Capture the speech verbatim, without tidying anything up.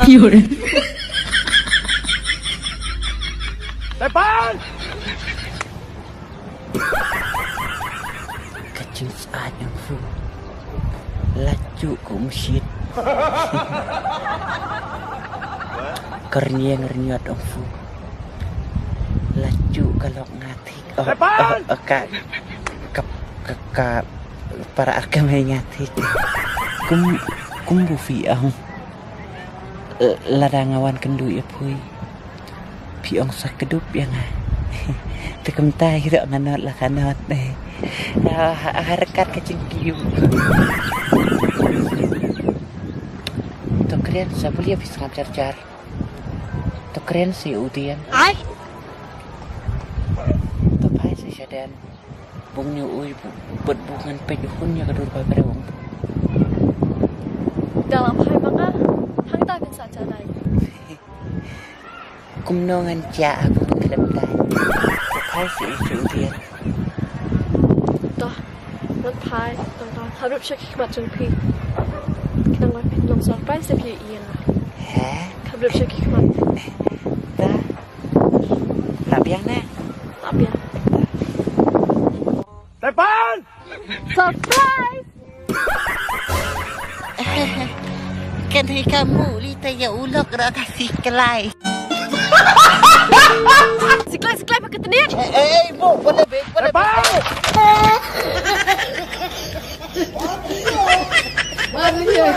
Yun. Tepan! Ka jingsat ïa nga fu. La ju kumshit. Ka rynïeng rynïot ong fu. La ju ka lok nga thik. Oh, oh, oh, ka, ka, ka, ka, para ar ka mei nga thik. Kum, kum bu phi ong. Eh, lada nga wan kynduh ïa phi. Phi ong sa kdup ïa nga. Te kumta hi ruh nga not la ka not. Eh. Ah, ha, ha ryngkat ka jingkyiu. To kren sa buli phi sngap jar jar. To kren sa u dien. Ai. To phai sa shaden. Bung ñu ui bu, bad bu ngan peit hun ïa ka dur ba breu. Da la phai ma nga, hangta phin sa jalai. Kumno ngan jia ha bu khlem dai. Phai sa ïa u dien. Toh, ngan phai, ngan phai. Hap rup sha ki khmat jong phi. Khnang ba phin long surprise ïa phi ïa nga. He? Hap rup sha ki khmat. Da. Lah biang ne? Lah biang. Tepan! Surprise! Kan hi kamu li ta ya ulok ra ka si kelai. Si kelai, si kelai pakai tenik. Eh, eh, eh, bu, boleh be, boleh be. Tepan! Baru ya.